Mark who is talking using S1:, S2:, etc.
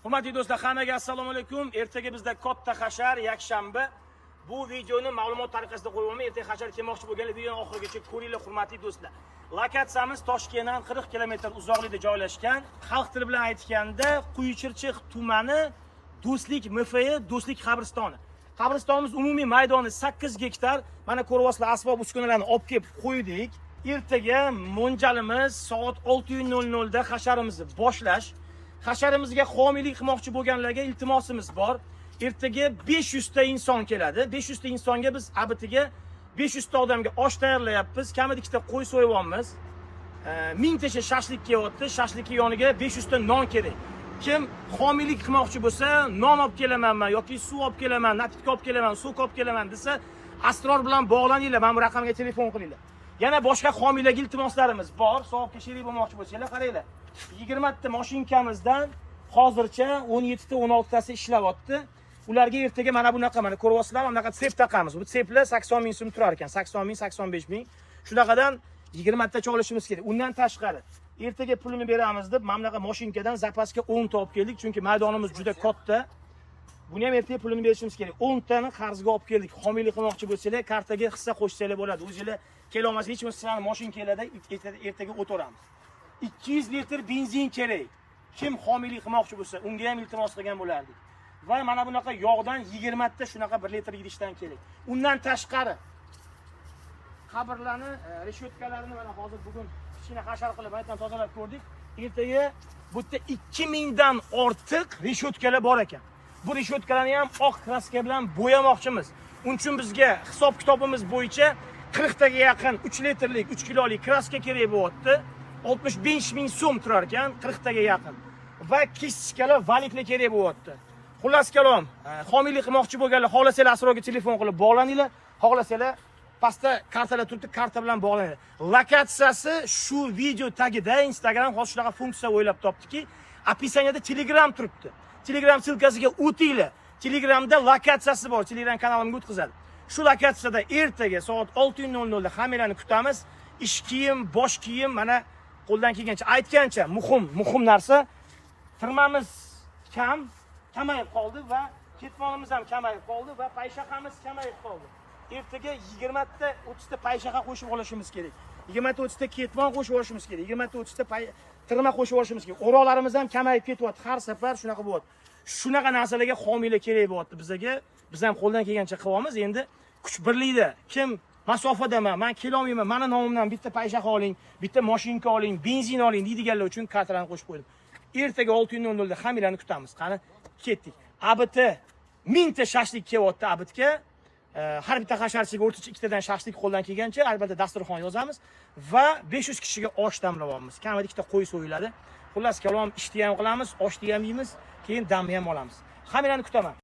S1: Hurmatli do'stlar, hammaga assalomu alaykum. Ertaga bizda katta hashar, yakshanba. Bu videoni ma'lumot tariqasida qo'yapman. Ertaga hashar kelmoqchi bo'lganlar videoni oxirigacha ko'ringlar, hurmatli do'stlar. Lokatsiyamiz Toshkentdan 40 km uzoqlikda joylashgan. Xalq tili bilan aytganda, Quyichirchiq tumani, Do'stlik MFI, Do'stlik qabristoni. Qabristonimiz umumiy maydoni 8 gektar. Mana ko'ryapsizlar, asbob uskunalarni olib kelib qo'ydik. Ertaga mo'ljalimiz soat 6:00 da hasharimizni boshlash. Hasharimizga homiylik qilmoqchi bo'lganlarga iltimosimiz bor. Ertaga 500 ta inson keladi. 500 ta insonga biz обед iga, 500 ta odamga osh tayyorlayapmiz. Kamida ikkita qo'y so'yapmiz. 1000 tacha shashlik kelyapti. Shashlikni yoniga 500 ta non kerak. Kim homiylik qilmoqchi bo'lsa, non olib kelaman man yoki suv olib kelaman, напитка olib kelaman, сок olib kelaman desa, Asror bilan bog'laninglar, mana bu raqamga telefon qilinglar. Yana boshqa homiylarga iltimoslarimiz bor. Savobga sherik bo'lmoqchi bo'lsanglar, qaranglar. 20 ta moshinkamizdan hozircha 17 ta, 16 tasi ishlayapti. Ularga ertaga mana bunaqa, mana ko'ryapsizlar, mana bunaqa цепь taqamiz. Bu цепь lar 80 ming so'm turar ekan. 80 ming, 85 ming. Shunaqadan 20 tacha olishimiz kerak. Undan tashqari, ertaga pulini beramiz deb mana bunaqa moshinkadan запас ga 10 ta olib keldik, chunki maydonimiz juda katta. Buni ham ertaga pulini berishimiz kerak. 10 tani qarzga olib keldik. Homiylik qilmoqchi bo'lsanglar, kartaga hissa qo'shsanglar bo'ladi. O'zinglar kela olmasa, hech bo'lmasa sizlarni moshinkalarda ertaga o'tiramiz. 200 litr benzin kerak. Kim homiylik qilmoqchi bo'lsa, unga ham iltimos qilgan bo'lardik. Va mana bunaqa yog'dan 20 ta shunaqa 1 litr idishdan kerak. Undan tashqari, qabrlarni reshotkalarini mana hozir bugun kichkina hashar qilib aytdan tozalab ko'rdik. Ertaga bu yerda 2000 dan ortiq reshotkalar bor ekan. Bu reshotkalarni ham oq краска bilan bo'yamoqchimiz. Uning uchun bizga hisob kitobimiz bo'yicha 40 taga yaqin 3 litrlik, 3 kilolik краска kerak bo'lyapti. 65 ming so'm turar ekan 40 taga yaqin. Va кисточка lar, валик lar kerak bo'lyapti. Xullas kalom, homiylik qilmoqchi bo'lganlar xohlasanglar Asrorga telefon qilib bog'laninglar, xohlasanglar pastda kartalar turibdi, karta bilan bog'laninglar. Lokatsiyasi shu video tagida. Instagram hozir shunaqa funksiya o'ylab topdiki, описание da Telegram turibdi. Telegram ссылка siga o'tinglar. Telegramda lokatsiyasi bor, Telegram kanalimga o'tkazadi. Shu lokatsiyada ertaga soat 6:00 da hammanglarni kutamiz. Ish kiyim, bosh kiyim, mana qo'ldan kelgancha, aytgancha, muhim narsa, tirmamiz kamayib qoldi va ketmonimiz ham kamayib qoldi va payshaqamiz kamayib qoldi. Ertaga 20 ta, 30 ta payshaqa qo'shib olishimiz kerak. 20 ta, 30 ta ketmon qo'shib olishimiz kerak. 20 ta, 30 ta tirma qo'shib olishimiz kerak. O'roqlarimiz ham kamayib ketyapti. Har safar shunaqa bo'lyapti. Shunaqa narsalarga homiylar kerak bo'lyapti bizaga. Biz ham qo'ldan kelgancha qilyapmiz. Endi kuch birlikda. Kim masofadaman, man kelolmayman, mani nomimdan bitta payshaqa oling, bitta moshinka oling, benzin oling deydiganlar uchun kartalarni qo'shib qo'ydim. Ertaga 6:00 da hammanglarni kutamiz. Qani, ketdik. Обед 1000 ta shashlik kelyapti обед ga. Har bitta hasharchiga o'rtacha ikkitadan shashlik qo'ldan kelgancha, albatta dasturxon yozamiz va 500 kishiga osh damlayapmiz. Kamida ikkita qo'y so'yiladi. Xullas kalom, ishni ham qilamiz, oshni ham yeymiz, keyin damni ham olamiz. Hammanglarni kutaman.